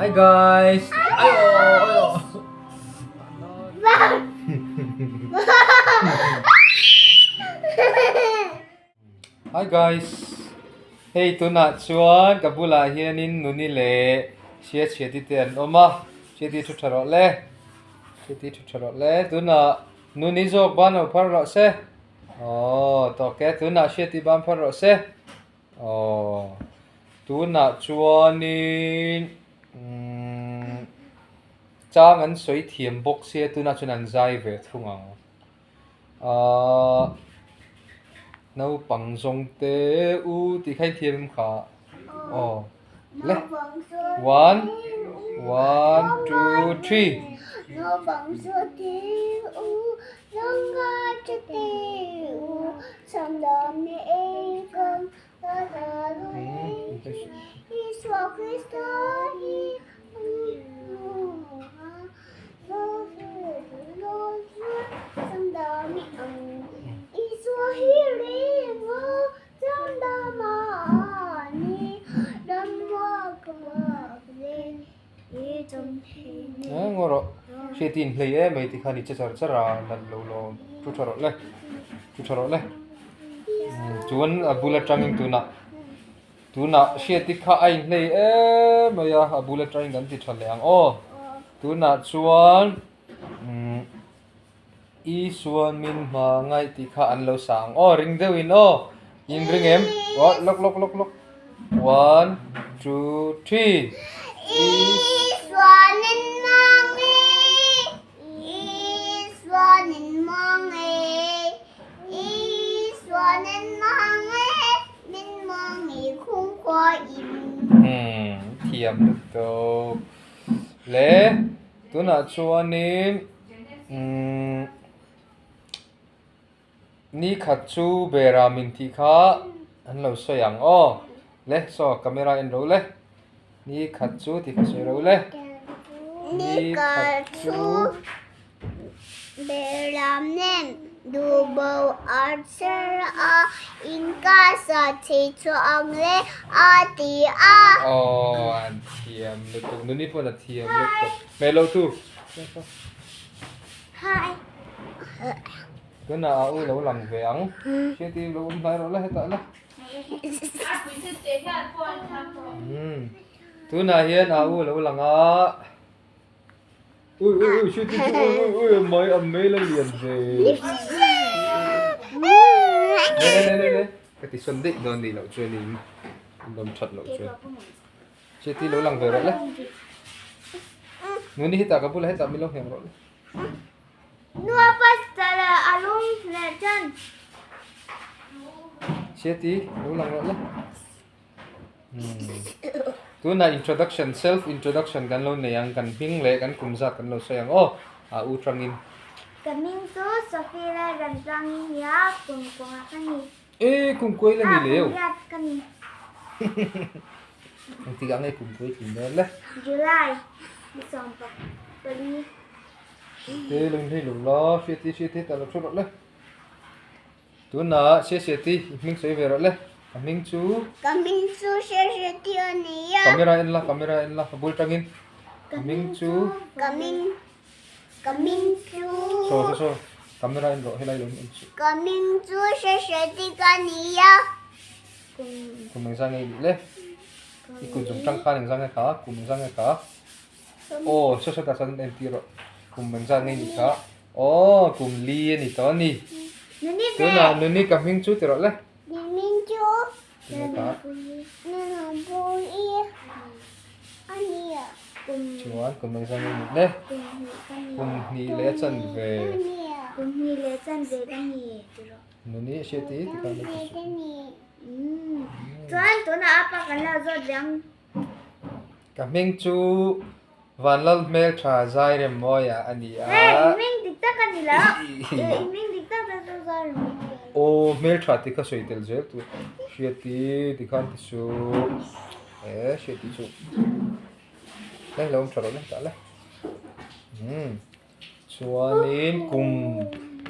Hi guys. Ayo ayo. Hi guys. Hei tunah chuan ka bulah hianin Nuni leh Sia Chhiati te an awm a. Chhiati thu tha rawh le. Chhiati thu tha rawh le. Tunah Nuni zawk ban lo phar rawh se. Aw tawk e tunah Hriati ban phar rawh se. Aw tunah chuanin umm chang an sawi thiam bawk sia tunah chuan an zai ve thung ang. Ahh naupang zawng te u tih kha in thiam em kha? Aw le one one two three. Ngaw rawh hriat in hlei em mai tikhan i che char char a nalh lo lawm thu tha rawh le thu tha rawh le chuan a bul atangin tunah tunah hriat kha a inhlei em mai a a bul atangin kan ti tha leh ang aw tunah chuan umm Isuan min hma ngaih tih kha an lo sa ang aw ring deuhin aw in ring em aw lawk lawk lawk lawk one two three Isuan min hma ngaih Isuan min hma ngaih Isuan min hma ngaih min hma ngaih khungkhua in Hmm thiam lutuk le tunah chuanin Umm ni khat chu bera min tih kha an lo sawi ang aw le saw camera en ro le ni khat chu tih kha sawi ro le ni khat chu bera nen duhbo a chher a in ka sa thei chhuang le a ti a. Aw an thiam lutuk nuni pawn a thiam lutuk hmel lo tur. Tunah a u lo lang ve ang. Hriati lo awm hnai rawh la hetah la. Tunah hian a u lo lang a. Ui ui ui hriati chu ui ui ui mai a mail a lian ve. Ne ne ne ne ka ti sawn daih dawn nih loh chuanin an awm that loh chuan. Hriati lo lang ve rawh le. Nuni hetah ka bulah hetah min lo ngheng rawh le. Nua pastor a lung leh tan. Hriati lo lang rawh le. Tunah introduction self introduction kan lo nei ang kan hming leh kan kum zat kan lo sawi ang aw a u tangin. Ka hming chu Sophie Lalramtluangi nia kum kawngah ka ni. E kum kuai la ni leu. Kum riat ka ni. Engtik ah nge kum kuai tling dawn le? July ni 14. Te lo in hlei lo la, hriati hriati hetah lo thu rawh le. Tunah hria hriati i hming sawi ve rawh le. Ka hming chu. Ka hming chu hria hriati a ni a. Camera en la, camera en la, ka bul tangin. Ka hming chu. Ka hming Ka hming chu. Saw saw saw camera en rawh helai lo en chu. Ka hming chu hre hre ti ka nia. Kum engzah nge i nih le? I kut zawng tang khan engzah nge kha? Kum engzah nge kha? Aw saw saw tah chuan en tir rawh. Kum engzah nge i nih kha? Aw kum li a ni tawh a ni. Tunah Nuni ka hming chu ti rawh le. Ka hming chu. Chuan kum engzah nge nih le? Kum hnih leh a chanve. Nuni hriati ti khan lo ti suh. Ka hming chu Vanlal hmeltha Zairemmawia a ni a. Aw hmeltha tih kha sawi tel zel tur hriati ti khan ti suh e hriati chu heng lo awm tha rawh le tah le umm chuanin kum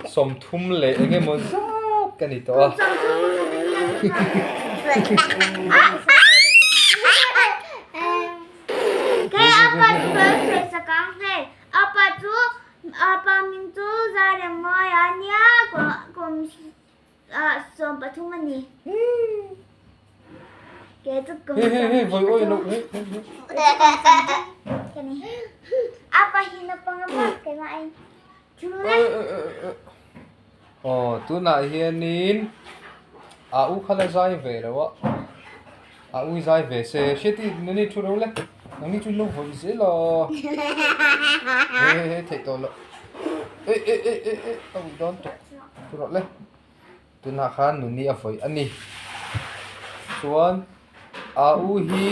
30 leh eng emaw zat ka ni tawh a. Apa chu ka sawi sak ang hei. Apa chu apa hming chu Zaremmawia a nia kum 13 a ni. Ke chu kum 23 ka ni. Apa hi naupang a bak keimah a in. Aw tunah hianin a u kha la zai ve lo a, a u zai ve se hriati nuni thu ro le nangni chu lo vawi zel a he he he theih tawh loh eh eh eh eh eh a ui dawn tawh thu rawh le tunah khan nuni a vawi a ni chuan a u hi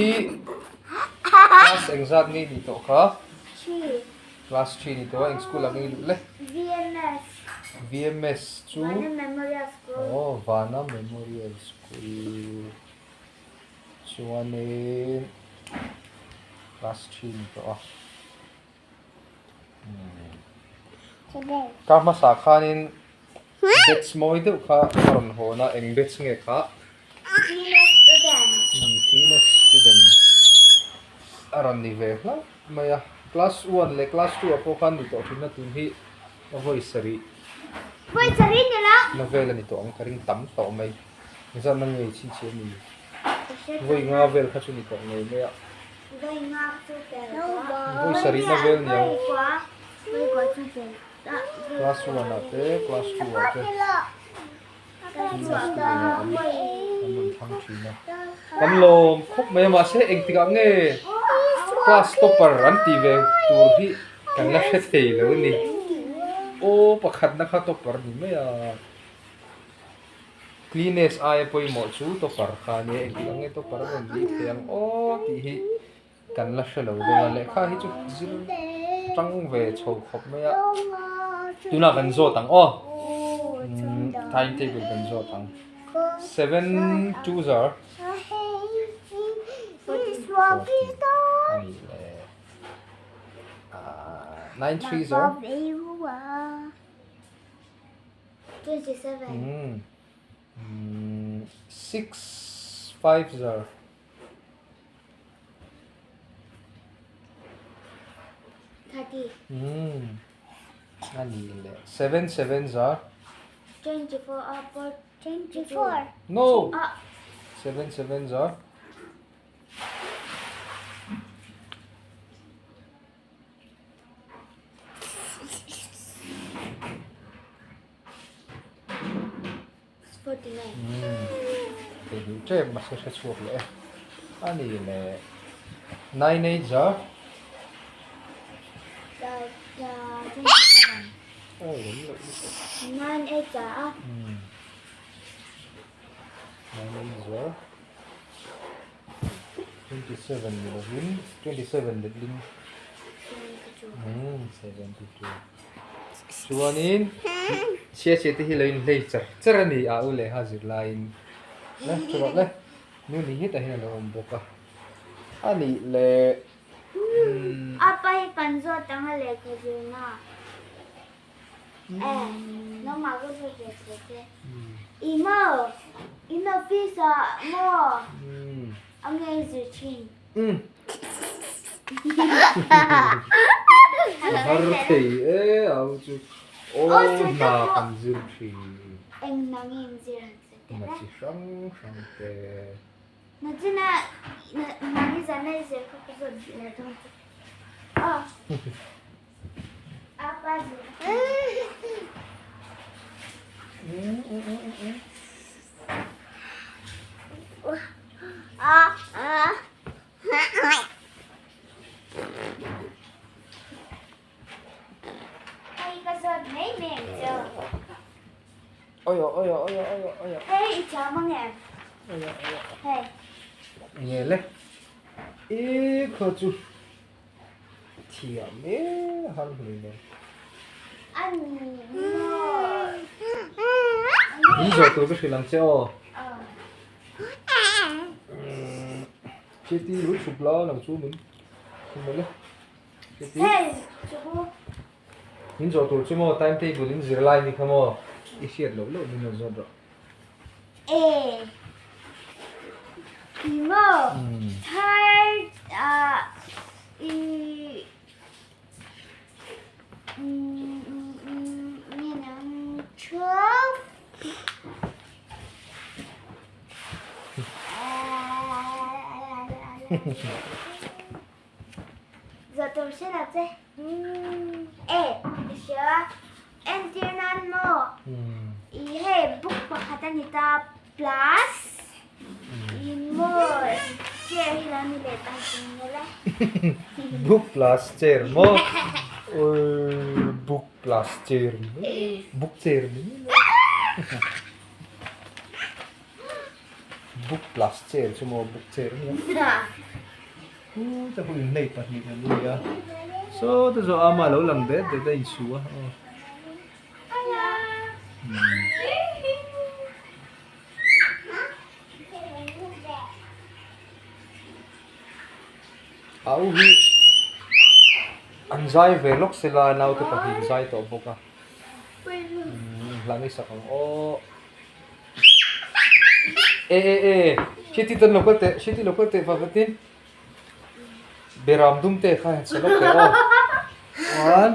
class engzat nge ni tawh kha. Class 3 ni tawh a, eng school ah nge i luh le? VMS. VMS chu? Vana Memorial School. Aw, Vana Memorial School. Chuanin class 3 ni tawh a. Kar hmasa khanin batch mawi deuh kha a rawn hawn a, eng batch nge kha? Cleanest student. Cleanest student a rawn ni ve hlauh. Mai a, class one leh class two ah pawh khan ni tawh thin a tun hi a vawi sarih Vawi sarih ni lo. Na vel a ni tawh ang ka ring tam tawh mai. Engzat na ngei chhin chhi a ni. Vawi nga vel kha chu ni tawh ngei mai a. Vawi nga chu tel tawh a. Vawi sarih na vel ni ang. Vawi kua, vawi kua chu tel ta. Class one ah te, class two ah te. Class two ah an rawn thlang thin a. Kan lawm khawp mai a mahse engtikah nge class topper an tih ve tur hi kan la hre thei lo a ni. Aw pakhatna kha topper ni mai a. Cleanest aia pawimawh chu topper kha a nia engtikah nge topper a rawn lih thei ang aw tih hi kan la hre lo deuh a. Lehkha hi chu zir tang ve chho khawp mai a. Tunah kan zawt ang aw. Timetable kan zawt ang. 7 2 zar 40 a ni leh 9 3 zar 27 6 5 zar 30 A ni leh 7 7 zar 24 upper 24 No 7 7 zar 49 Thei duh tep mahse hre chhuak leh e. A ni leh 9 8 zar 27 Awi awm loh lutuk. 9 8 zar a. 9 8 zar 27 ni lovin 27 letling 72 chuanin chhia chhia te hi lo inhlei char char a ni a u leh ha zirlaiin le chu rawh le nu ni hetah hian a lo awm bawk a a nih leh Apa hi kan zawt ang a lehkha zirna eh nangmah ka zawt ve che che i maw in office ah maw a ngei zir thin. A har thei e au chu aw hna kan zir thin. Eng hna nge in zir han sawi teh le? Hna chi hrang hrang te. Na china na ni zan a i zir kha ka zawt duh lo dawn che. Aw. Apa zir. Hei ka zawt mai mai ang che. Aia aia aia aia aia. Hei i cham ang em? Aia aia. Hei. Nge le. I khaw chu thiam e har hlui nen. An maw. In zawh tur ka hrilh ang che aw. Chiti lu chhuk la nang chu min khum le. Chiti. Hei chu. Min zawh tur chu maw time table in zir lai ni kha maw i hriat loh loh min rawn zawt rawh. E. I maw third ah i. 12. Zawh tur hre lo che. E, i hria a, entir nan maw? I hei book pakhat a ni ta plus i maw chair hi lo ni leh ta chung nel e. Book plus chair maw? Oi book plus chair book chair ni Book plus chair chu maw book chair a nia. Chu te pawh innei pahnih an ni a saw te zawh ama lo lang det det a insu a aw a u hi an zai ve lawk sela naute pahnih an zai tawh bawk a hla ni sak ang aw. E e e Shiti tan lo kal teh Shiti lo kal teh va vatin Beram dum te kha han sa lawk teh aw One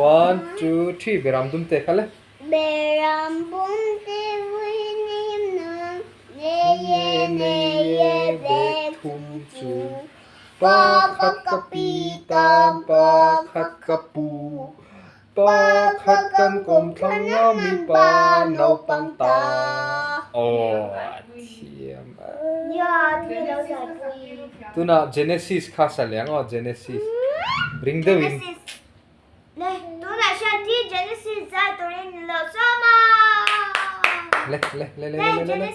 one two three Beram dum te kha le Beram dum te vui nim nang Ne ye ne ye bek thum chu Pa khat ka pi tan pa khat ka pu Pakhat kan kawmthlang a mipa naupang ta aw a thiam a. Tunah Genesis kha sa leh ang aw Genesis ring deuhin. Le le le le le le le.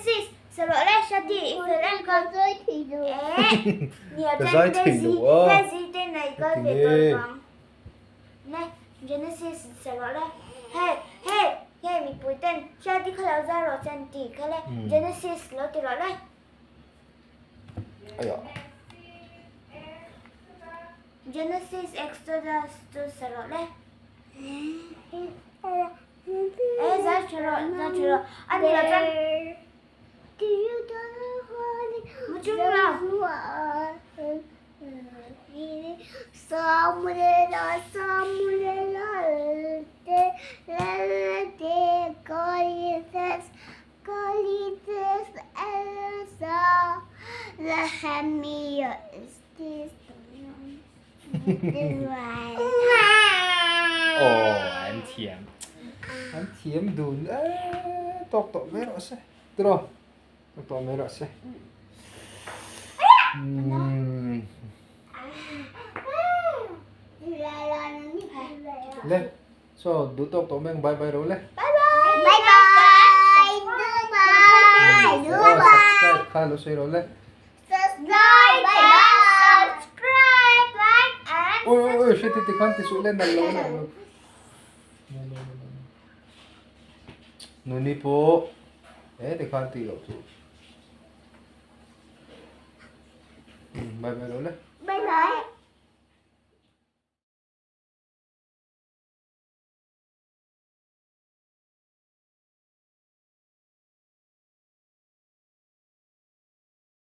Ka zai thei lo a. Tinge. Nge Genesis sa rawh le hei hei hei mipui ten hriati kha lo zar rawh chuan tih kha le Genesis lo ti rawh le. Genesis Exodus chu sa rawh le. E zar tha rawh zar tha rawh a ni lo chuan. Aw an thiam an thiam dun e tawk tawh mai rawh se tiraw tawk tawh mai rawh se le so duh tawk tawh mai ang bye bye ro le bye bye bye bye subscribe kha lo sawi ro le Subscribe, subscribe, like and Oi oi oi hriat ti khan ti suh le nal lo nal lo. Nuni pawh he ti khan ti loh chu. Bye bye lo le.